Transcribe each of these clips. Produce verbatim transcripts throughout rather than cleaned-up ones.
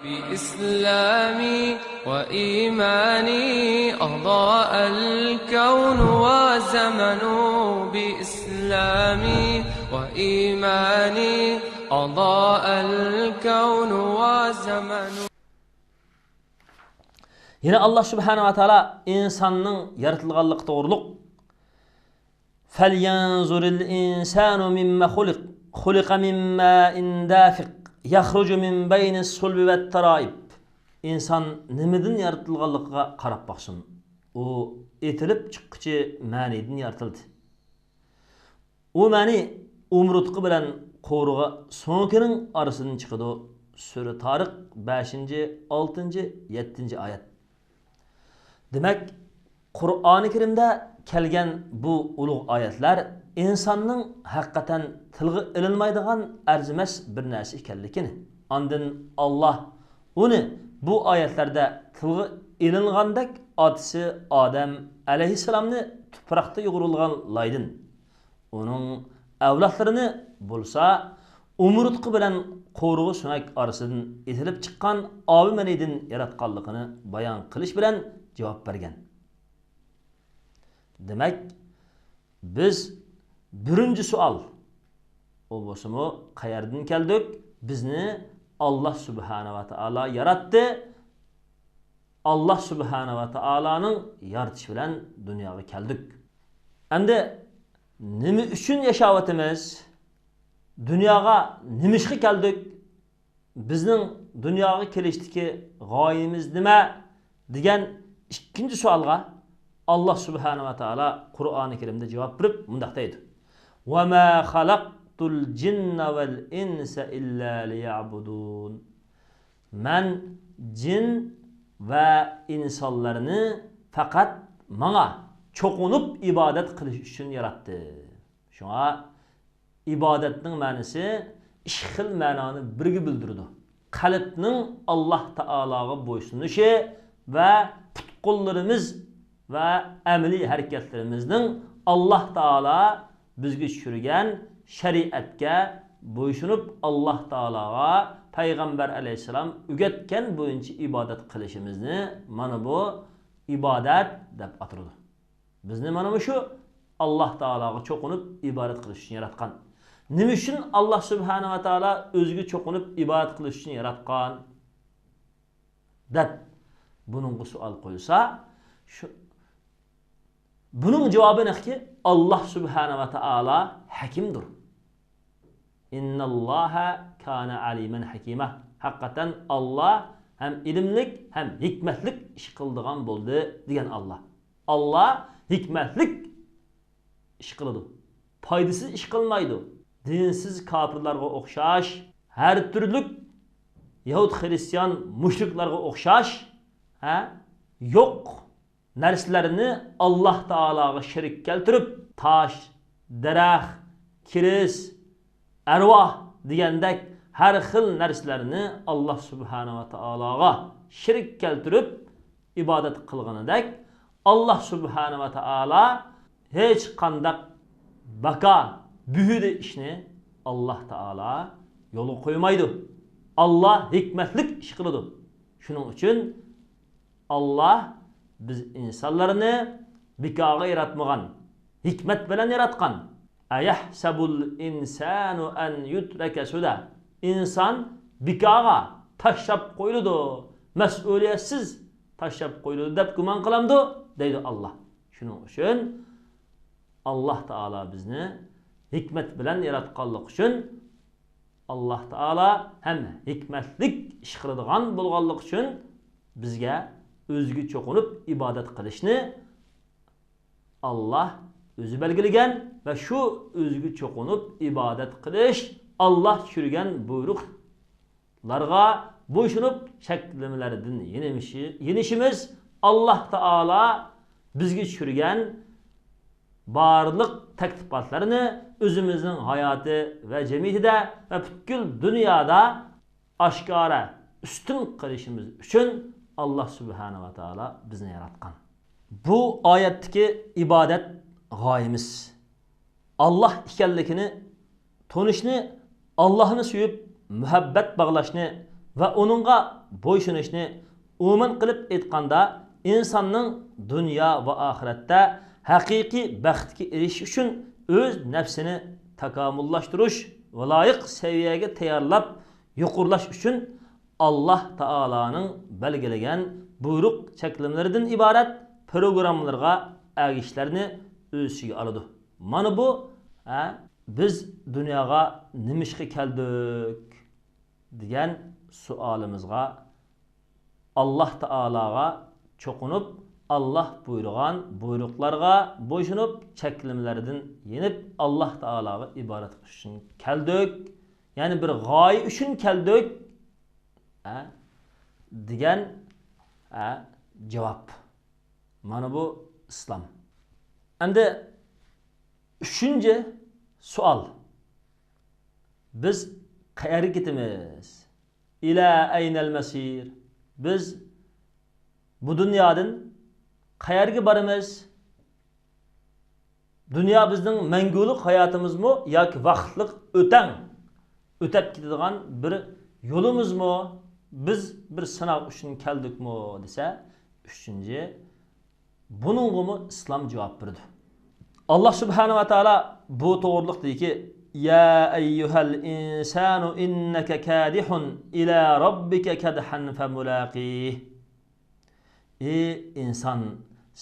بإسلامي وإيماني أضاء الكون وزمن. بإسلامي وإيماني أضاء الكون وزمن. يەنە ئاللاھ سۇبھانەھۇ ۋە تائالا ئىنساننىڭ يارىتىلغانلىقى توغرۇلۇق فَلْيَنْظُرِ الْإِنْسَانُ مِمَّ خُلِقَ، خُلِقَ مِنْ مَاءٍ دَافِقٍ، يَخْرُجُ مِنْ بَيْنِ الصُّلْبِ وَالتَّرَائِبِ. ئىنسان نېمىدىن يارىتىلغانلىقىغا قاراپ باقسۇن. ئۇ ئېتىلىپ چىققۇچى مەنىدىن يارىتىلدى. ئۇ مەنى ئومۇرتقا بىلەن قورۇغا سۆڭىكىنىڭ ئارىسىدىن چىقىدۇ. سۈرە تارىق، بەشىنچى، ئالتىنچى، يەتتىنچى ئايەت. دېمەك، قۇرئانى كەرىمدە كەلگەن بۇ ئۇلۇغ ئايەتلەر ئىنساننىڭ ھەقىقەتەن تىلغا ئېلىنمايدىغان ئەرزىمەس بىر نەرسە ئىكەنلىكىنى، ئاندىن ئاللاھ ئۇنى بۇ ئايەتلەردە تىلغا ئېلىنغاندەك ئاتىسى ئادەم ئەلەيھىسسالامنى تۇپراقتا يۇغۇرۇلغان لايدىن، ئۇنىڭ ئەۋلادلىرىنى بولسا ئومۇرتقا بىلەن قورۇغا سۆڭەك ئارىسىدىن ئېتىلىپ چىققان ئاۋۇ مەنىدىن ياراتقانلىقىنى بايان قىلىش بىلەن جاۋاب بەرگەن. دېمەك، بىز بىرىنچى سوئال، ئۇ بولسىمۇ قەيەردىن كەلدۇق؟ بىزنى ئاللاھ سۇبھانەھۇ ۋە تائالا ياراتتى. ئاللاھ سۇبھانەھۇ ۋە تائالانىڭ يارىتىشى بىلەن دۇنياغا كەلدۇق. ئەمدى نېمە ئۈچۈن ياشاۋاتىمىز؟ دۇنياغا نېمىشقا كەلدۇق؟ بىزنىڭ دۇنياغا كېلىشتىكى غايىمىز نېمە؟ دېگەن ئىككىنچى سوئالغا ئاللاھ سۇبھانەھۇ ۋە تائالا قۇرئانى كەرىمدە جاۋاب بېرىپ مۇنداق دەيدۇ: وَمَا خَلَقْتُ الْجِنَّ وَالْإِنْسَ إِلَّا لِيَعْبُدُونِ. مەن جىن ۋە ئىنسانلارنى پەقەت ماڭا چوقۇنۇپ ئىبادەت قىلىش ئۈچۈن ياراتتىم. شۇڭا ئىبادەتنىڭ مەنىسى ئىككى خىل مەنانى بىرگە بىلدۈرىدۇ. قەلبنىڭ ئاللاھ تائالاغا بويسۇنۇشى ۋە پۇت-قوللىرىمىز ۋە ئەمەلىي ھەرىكەتلىرىمىزنىڭ ئاللاھ تائالا بىزگە چۈشۈرگەن شەرىئەتكە بويسۇنۇپ، ئاللاھ تائالاغا پەيغەمبەر ئەلەيھىسسالام ئۆگەتكەن بويىچە ئىبادەت قىلىشىمىزنى مانا بۇ ئىبادەت دەپ ئاتىلىدۇ. بىزنى مانا مۇشۇ ئاللاھ تائالاغا چوقۇنۇپ ئىبادەت قىلىش ئۈچۈن ياراتقان. نېمە ئۈچۈن ئاللاھ سۇبھانەھۇ ۋە تائالا ئۆزىگە چوقۇنۇپ ئىبادەت قىلىش ئۈچۈن ياراتقان؟ دەپ بۇنىڭغا سوئال قويسا، شۇ، بۇنىڭ جاۋابى نەقكى، ئاللاھ سۇبھانەھۇ ۋە تائالا ھەكىمدۇر. إِنَّ اللَّهَ كَانَ عَلِيمًا حَكِيمًا. ھەقىقەتەن ئاللاھ ھەم ئىلىملىك، ھەم ھېكمەتلىك ئىش قىلىدىغان بولدى، دېگەن ئاللاھ. ئاللاھ ھېكمەتلىك ئىش قىلىدۇ. پايدىسىز ئىش قىلمايدۇ. دىنسىز كاپىرلارغا ئوخشاش، ھەر تۈرلۈك يەھۇد، خىرىستىيان، مۇشرىكلارغا ئوخشاش، ھە، يوق نەرسىلەرنى ئاللاھ تائالاغا شېرىك كەلتۈرۈپ، تاش، دەرەخ، كىرىس، ئەرۋاھ دېگەندەك ھەر خىل نەرسىلەرنى ئاللاھ سۇبھانەھۇ ۋە تائالاغا شېرىك كەلتۈرۈپ ئىبادەت قىلغىنىدەك، ئاللاھ سۇبھانەھۇ ۋە تائالا ھېچقانداق باكا، بىھۇدە ئىشنى ئاللاھ تائالا يولغا قويمايدۇ. ئاللاھ ھېكمەتلىك ئىش قىلىدۇ. شۇنىڭ ئۈچۈن ئاللاھ بىز ئىنسانلارنى بىكارغا ياراتمىغان، ھېكمەت بىلەن ياراتقان. أَيَحْسَبُ الْإِنْسَانُ أَنْ يُتْرَكَ سُدًى. ئىنسان بىكارغا تاشلاپ قويۇلىدۇ، مەسئۇلىيەتسىز تاشلاپ قويۇلىدۇ دەپ گۇمان قىلامدۇ؟ دەيدۇ ئاللاھ. شۇنىڭ ئۈچۈن ئاللاھ تائالا بىزنى ھېكمەت بىلەن ياراتقانلىقى ئۈچۈن، ئاللاھ تائالا ھەم ھېكمەتلىك ئىش قىلىدىغان بولغانلىقى ئۈچۈن بىزگە ئۆزىگە چوقۇنۇپ ئىبادەت قىلىشنى ئاللاھ ئۆزى بەلگىلىگەن ۋە شۇ ئۆزىگە چوقۇنۇپ ئىبادەت قىلىش، ئاللاھ چۈشۈرگەن بۇيرۇقلارغا بويسۇنۇپ چەكلىمىلەردىن يېنىشى-، يېنىشىمىز، ئاللاھ تائالا بىزگە چۈشۈرگەن بارلىق تەكلىپاتلارنى ئۆزىمىزنىڭ ھاياتى ۋە جەمئىيىتىدە ۋە پۈتكۈل دۇنيادا ئاشكارا ئۈستۈن قىلىشىمىز ئۈچۈن ئاللاھ سۇبھانەھۇ ۋە تائالا بىزنى ياراتقان. بۇ ئايەتتىكى ئىبادەت غايىمىز ئاللاھ ئىكەنلىكىنى تونۇشنى، ئاللاھنى سۆيۈپ مۇھەببەت باغلاشنى ۋە ئۇنىڭغا بويسۇنۇشنى ئومۇمەن قىلىپ ئېيتقاندا، ئىنساننىڭ دۇنيا ۋە ئاخىرەتتە ھەقىقىي بەختكە ئېرىشىش ئۈچۈن ئۆز نەپسىنى تاكامۇللاشتۇرۇش ۋە لايىق سەۋىيەگە تەييارلاپ يۇقىرىلاش ئۈچۈن ئاللاھ تائالانىڭ بەلگىلىگەن بۇيرۇق چەكلىمىلىرىدىن ئىبارەت پروگراممىلىرىغا ئەگىشىشلەرنى ئۆز ئىچىگە ئالىدۇ. مانا بۇ، ھە، بىز دۇنياغا نېمە ئىشقا كەلدۇق دېگەن سوئالىمىزغا ئاللاھ تائالاغا چوقۇنۇپ، ئاللاھ بۇيرۇغان بۇيرۇقلارغا بويسۇنۇپ، چەكلىمىلەردىن يېنىپ، ئاللاھ تائالاغا ئىبادەت قىلىش ئۈچۈن كەلدۇق، يەنى بىر غايە ئۈچۈن كەلدۇق، ھە، دېگەن، ھە، جاۋاب. مانا بۇ ئىسلام. ئەمدى ئۈچىنچى سوئال. بىز قەيەرگە كېتىمىز؟ ئىلە ئەينەل مەسىر؟ بىز بۇ دۇنيادىن قەيەرگە بارىمىز؟ دۇنيا بىزنىڭ مەڭگۈلۈك ھاياتىمىزمۇ ياكى ۋاقىتلىق ئۆتەڭ، ئۆتەپ كېتىدىغان بىر يولىمىزمۇ؟ بىز بىر سىناق ئۈچۈن كەلدۇقمۇ دېسە، ئۈچىنچى، بۇنىڭغىمۇ ئىسلام جاۋاب بېرىدۇ. ئاللاھ سۇبھانەھۇ ۋە تائالا بۇ توغرىلىق دېدىكى، يا ئەييۇھەل ئىنسانۇ ئىننەكە كادىھۇن ئىلە رەببىكە كەدھەن فەمۇلاقىھ. ئى ئىنسان،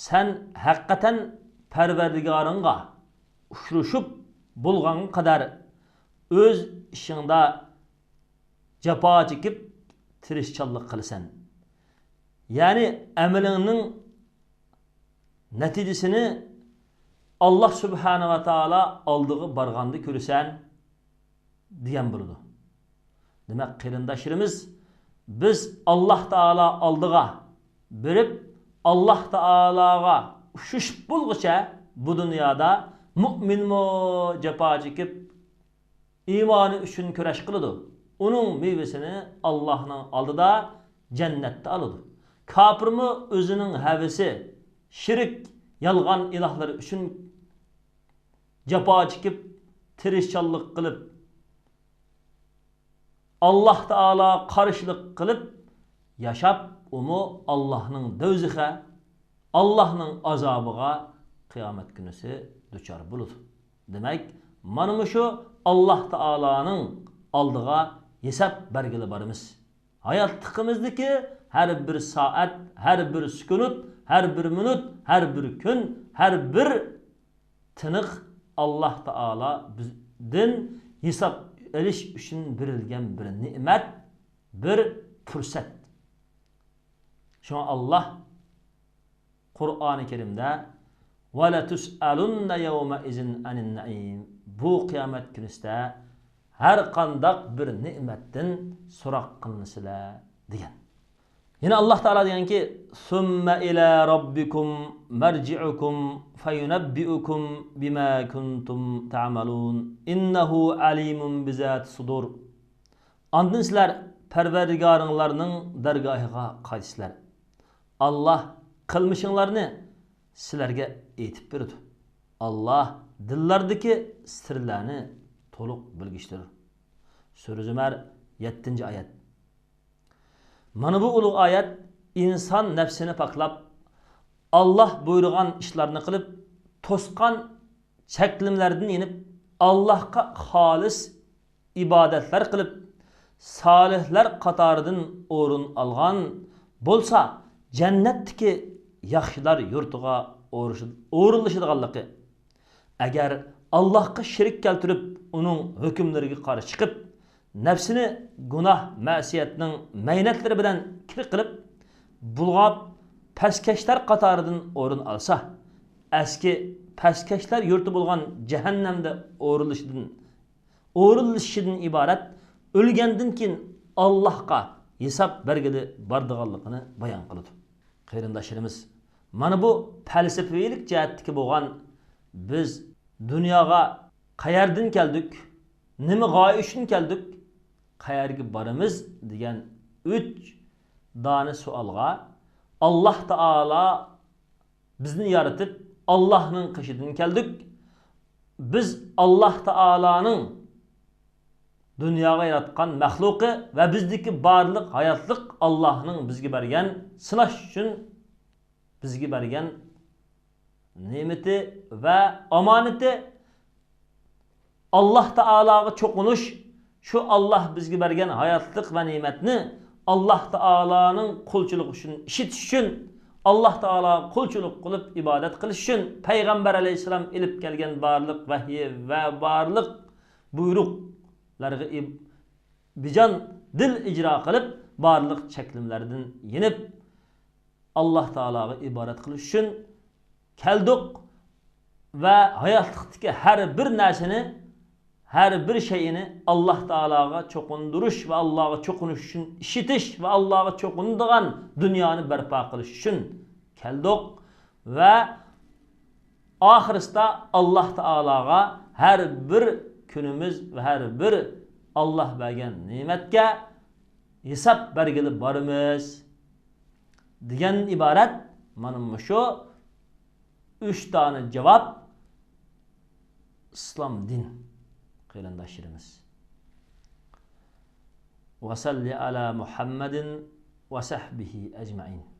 سەن ھەقىقەتەن پەرۋەردىگارىڭغا ئۇچرىشىپ بولغانغا قەدەر ئۆز ئىشىڭدا جاپا چېكىپ، تىرىشچانلىق قىلىسەن. يەنى ئەمىلىڭنىڭ نەتىجىسىنى ئاللاھ سۇبھانەھۇ ۋە تائالا ئالدىغا بارغاندا كۆرىسەن، دېگەن بولىدۇ. دېمەك، قېرىنداشلىرىمىز، بىز ئاللاھ تائالا ئالدىغا بېرىپ، ئاللاھ تائالاغا ئۇچرىشىپ بولغۇچە بۇ دۇنيادا مۇئمىنمۇ جاپا چېكىپ، ئىمانى ئۈچۈن كۈرەش قىلىدۇ. ئۇنىڭ مېۋىسىنى ئاللاھنىڭ ئالدىدا جەننەتتە ئالىدۇ. كاپىرمۇ ئۆزىنىڭ ھەۋىسى، شېرىك، يالغان ئىلاھلىرى ئۈچۈن جاپا چېكىپ، تىرىشچانلىق قىلىپ، ئاللاھ تائالاغا قارشىلىق قىلىپ ياشاپ، ئۇمۇ ئاللاھنىڭ دوزىخى، ئاللاھنىڭ ئازابىغا قىيامەت كۈنىسى دۇچار بولىدۇ. دېمەك، مانا مۇشۇ ئاللاھ تائالانىڭ ئالدىغا ھېساب بەرگىلى بارىمىز. ھاياتلىقىمىزدىكى ھەر بىر سائەت، ھەر بىر سېكۇنت، ھەر بىر مىنۇت، ھەر بىر كۈن، ھەر بىر تىنىق ئاللاھ تائالا بىزدىن ھېساب ئېلىش ئۈچۈن بېرىلگەن بىر نېمەت، بىر پۇرسەت. شۇڭا ئاللاھ قۇرئانى كەرىمدە، ۋەلەتۇسئەلۇننە يەۋمەئىزىن ئەنىن نەئىم، بۇ قىيامەت كۈنىسىدە ھەر قانداق بىر نېمەتتىن سوراق قىلىنىسىلەر، دېگەن. يەنە ئاللاھ تائالا دېگەنكى، سۇممە ئىلە رەببىكۇم مەرجىئۇكۇم فەيۇنەببىئۇكۇم بىما كۇنتۇم تەئمەلۇن، ئىننەھۇ ئەلىمۇن بىزاتىس سۇدۇر. ئاندىن سىلەر پەرۋەردىگارىڭلارنىڭ دەرگاھىغا قايتىسىلەر. ئاللاھ قىلمىشىڭلارنى سىلەرگە ئېيتىپ بېرىدۇ. ئاللاھ دىللاردىكى سىرلارنى تولۇق بىلگۈچىدۇر. سۈرە زۇمەر، يەتتىنچى ئايەت. مانا بۇ ئۇلۇغ ئايەت ئىنسان نەپسىنى پاكلاپ، ئاللاھ بۇيرۇغان ئىشلارنى قىلىپ، توسقان چەكلىمىلەردىن يېنىپ، ئاللاھقا خالىس ئىبادەتلەر قىلىپ، سالىھلار قاتارىدىن ئورۇن ئالغان بولسا، جەننەتتىكى ياخشىلار يۇرتىغا ئورۇنلىشىدىغانلىقى، ئەگەر ئاللاھقا شېرىك كەلتۈرۈپ، ئۇنىڭ ھۆكۈملىرىگە قارشى چىقىپ، نەپسىنى گۇناھ، مەسىيەتنىڭ مەينەتلىرى بىلەن كىر قىلىپ، بۇلغاپ، پەسكەشلەر قاتارىدىن ئورۇن ئالسا، ئەسكى پەسكەشلەر يۇرتى بولغان جەھەننەمدە ئورۇنلىشىدىن، ئورۇنلىشىشىدىن ئىبارەت ئۆلگەندىن كېيىن ئاللاھقا ھېساب بەرگىلى بارىدىغانلىقىنى بايان قىلىدۇ. قېرىنداشلىرىمىز، مانا بۇ پەلسەپىۋىلىك جەھەتتىكى بولغان، بىز دۇنياغا قەيەردىن كەلدۇق، نېمە غايە ئۈچۈن كەلدۇق، قەيەرگە بارىمىز دېگەن ئۈچ دانە سوئالغا، ئاللاھ تائالا بىزنى يارىتىپ، ئاللاھنىڭ قېشىدىن كەلدۇق. بىز ئاللاھ تائالانىڭ دۇنياغا ياراتقان مەخلۇقى ۋە بىزدىكى بارلىق ھاياتلىق ئاللاھنىڭ بىزگە بەرگەن، سىناش ئۈچۈن بىزگە بەرگەن نېمىتى ۋە ئامانىتى. ئاللاھ تائالاغا چوقۇنۇش، شۇ ئاللاھ بىزگە بەرگەن ھاياتلىق ۋە نېمەتنى ئاللاھ تائالانىڭ قۇلچىلىقى ئۈچۈن ئىشلىتىش ئۈچۈن، ئاللاھ تائالاغا قۇلچىلىق قىلىپ ئىبادەت قىلىش ئۈچۈن، پەيغەمبەر ئەلەيھىسسالام ئېلىپ كەلگەن بارلىق ۋەھىي ۋە بارلىق بۇيرۇقلارغا ئىب-، بىجان دىل ئىجرا قىلىپ، بارلىق چەكلىمىلەردىن يېنىپ، ئاللاھ تائالاغا ئىبادەت قىلىش ئۈچۈن كەلدۇق ۋە ھاياتلىقتىكى ھەر بىر نەرسىنى، ھەر بىر شەيئىنى ئاللاھ تائالاغا چوقۇندۇرۇش ۋە ئاللاھقا چوقۇنۇش ئۈچۈن ئىشلىتىش ۋە ئاللاھقا چوقۇنىدىغان دۇنيانى بەرپا قىلىش ئۈچۈن كەلدۇق ۋە ئاخىرسىدا ئاللاھ تائالاغا ھەر بىر كۈنىمىز ۋە ھەر بىر ئاللاھ بەرگەن نېمەتكە ھېساب بەرگىلى بارىمىز دېگەن ئىبارەت. مانا مۇشۇ ئۈچ دانە جاۋاب ئىسلام دىن، قېرىنداشلىرىمىز. وصل على محمد وصحبه أجمعين.